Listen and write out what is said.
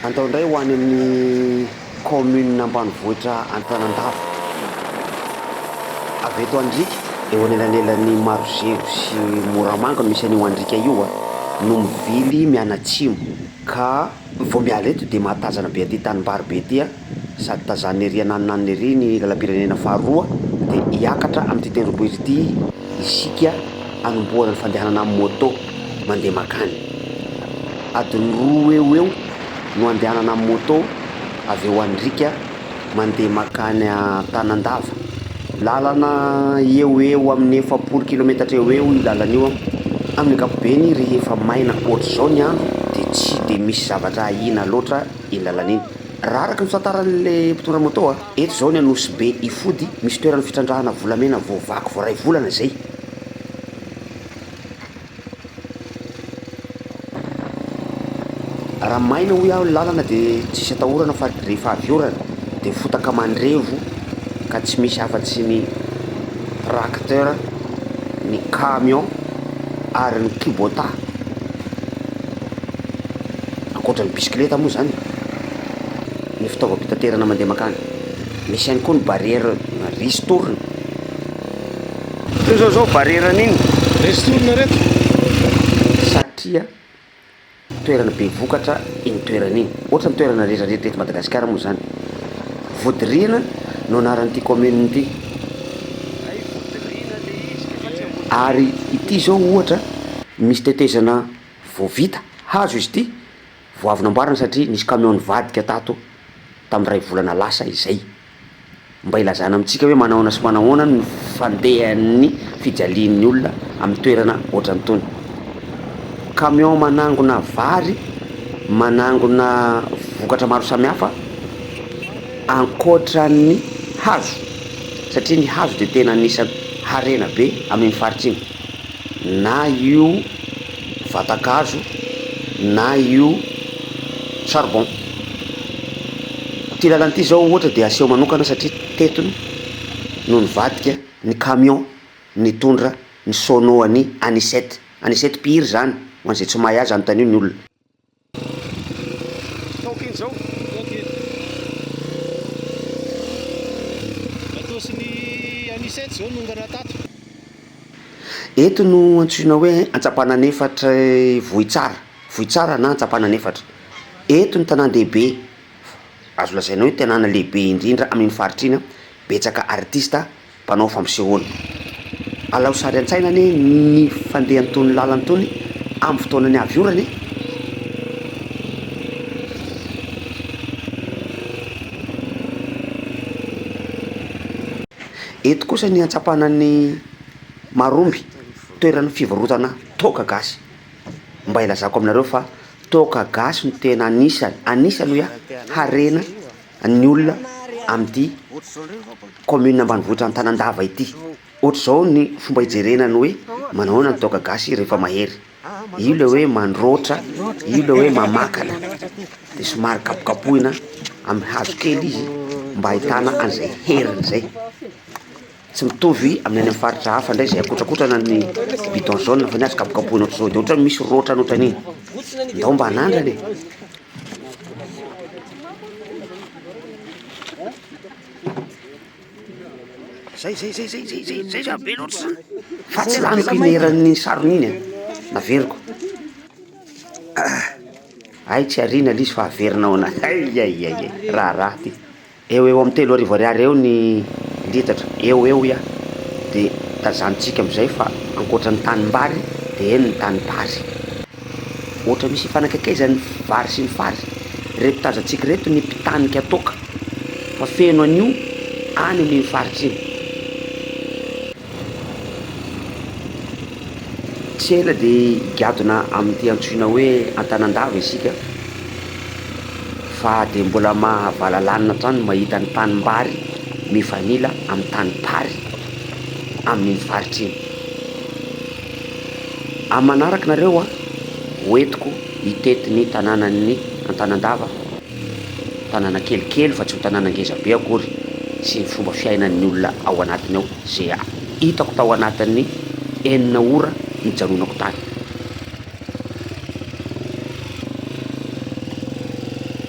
Andao indray ho any amin'ny kaominina ambanivohitra Antanandava. Avy eto Andriaka, eo anelanelan'i Marozevo sy Moramanga no misy an'io Andriaka io, no mivily mianatsimo ka vao miala eto dia mahatazana be aty tanimbary be aty sady tazanina ery ananonanona ery ny lalam-pirenena faharoa dia hiakatra amin'ity tendrombohitra ity isika hanombohana ny fandehanana amin'ny moto mandeha mankany. Adiny roa eo ho eo no andehanana amin'ny moto avy eo Andriaka mandeha mankany Antanandava. Lalana eo ho eo amin'ny 40 kilometatra eo ho eo io lalana io amin'ny ankapobeny rehefa maina ohatr'izao ny andro dia tsy dia misy zavatra ahiana loatra iny lalana iny. Raha araka ny fitantaran'ilay mpitondra moto a, eto izao ny Anosibe Ifody misy toerana fitrandrahana volamena voavaky vao iray volana izay. Raha maina hoy aho ny lalana dia tsisy atahorana fa rehefa avy orana dia fotaka mandrevo ka tsy misy afa-tsy ny tracteur, ny camion ary ny kubota. Ankoatra ny bisikileta moa zany, ny fitaovam-pitaterana mandeha mankany. Misy ihany koa ny barrière ristourne. Toy izao zao barrière an'iny. Ristourne reto. Satria toerana be vokatra iny toerana iny. Ohatra ny toerana rehetra rehetra eto Madagasikara moa zany. Vodirihana no anaran'ity commune ity. Ary ity zao ohatra misy tetezana vao vita, hazo izy ity, vao avy namboarina satria nisy camion nivadika tato tamin'ny iray volana lasa izay. Mba hilazana amintsika hoe manahoana sy manahoana ny fandehan'ny fijalian'ny olona amin'ny toerana ohatran'itony. Camion manangona vary, manangona vokatra maro samihafa ankoatran'ny hazo satria ny hazo dia tena anisan'ny harena be amin'iny faritra iny. Na io vatan-kazo na io charbon. Ity lalana ity zao ohatra dia aseho manokana satria teto no nivadika ny camion nitondra ny sono an'i Anicet. Anicet mpihira izany, ho an'izay tsy mahay azy anontanio ny olona. Toaka iny zao. Toaka iny. Bateau sy ny Anicet zao nongana tato. Eto no antsoina hoe Antsapananefatra Vohitsara, Vohitsara na Antsapananefatra. Eto ny tanàn-dehibe, azo lazaina hoe tanàna lehibe indrindra amin'iny faritra iny, betsaka artista mpanao fampisehoana. Alao sary an-tsaina anie ny fandehan'itony lalana itony amin'ny fotoanan'ny avy orana e! Eto kosa ny antsapana ny Maromby, toeran'ny fivarotana toaka gasy. Mba ilazako aminareo fa toaka gasy no tena anisany, anisany hoy aho, harena ny olona amin'ity commune ambanivohitra Antanandava ity. Ohatr'izao ny fomba hijerena ny hoe manahoana ny toaka gasy rehefa mahery. Io le hoe mandroatra, io le hoe mamakana, de somary kapokapohina amin'ny hazo kely izy mba ahitana an'izay heriny zay. Tsy mitovy amin'ny any amin'ny faritra hafa ndray zay akotrakotrana ny bidon jaune fa ny azy kapokapohina ohatr'izao de ohatran'ny misy roatra ohatran'iny. Ndao mba hanandrana e. Zay zay zay zay zay zay zay za be loatra zany. Fa tsy laniko iny eran'ny sarony iny a, naveriko. Hay tsy ariana le izy fa averina ao anaty, hay hay hay hay, raharaha ty. Eo ho eo amin'ny 3000 ariary eo ny litatra, eo ho eo hoy aho, de tazanintsika am'zay fa ankoatra ny tanimbary de eny ny tanimpary. Ohatra misy ifanakaikaizan'ny vary sy ny fary, reto tazantsika reto ny mpitanika toaka fa feno an'io any amin'iny faritra iny. Tsy ela dia higadona amin'ity antsoina hoe Antanandava isika fa dia mbola mahavalalanina hatrany ny mahita ny tanimbary mifanila amin'ny tanimpary amin'iny faritra iny. Amin'ny manaraka nareo an, hoentiko hitety ny tanànan'ny Antanandava, tanàna kelikely fa tsy ho tanàna ngeza be akory, sy ny fomba fiainan'ny olona ao anatiny ao, izay hitako tao anatin'ny enina ora nijanonako tany.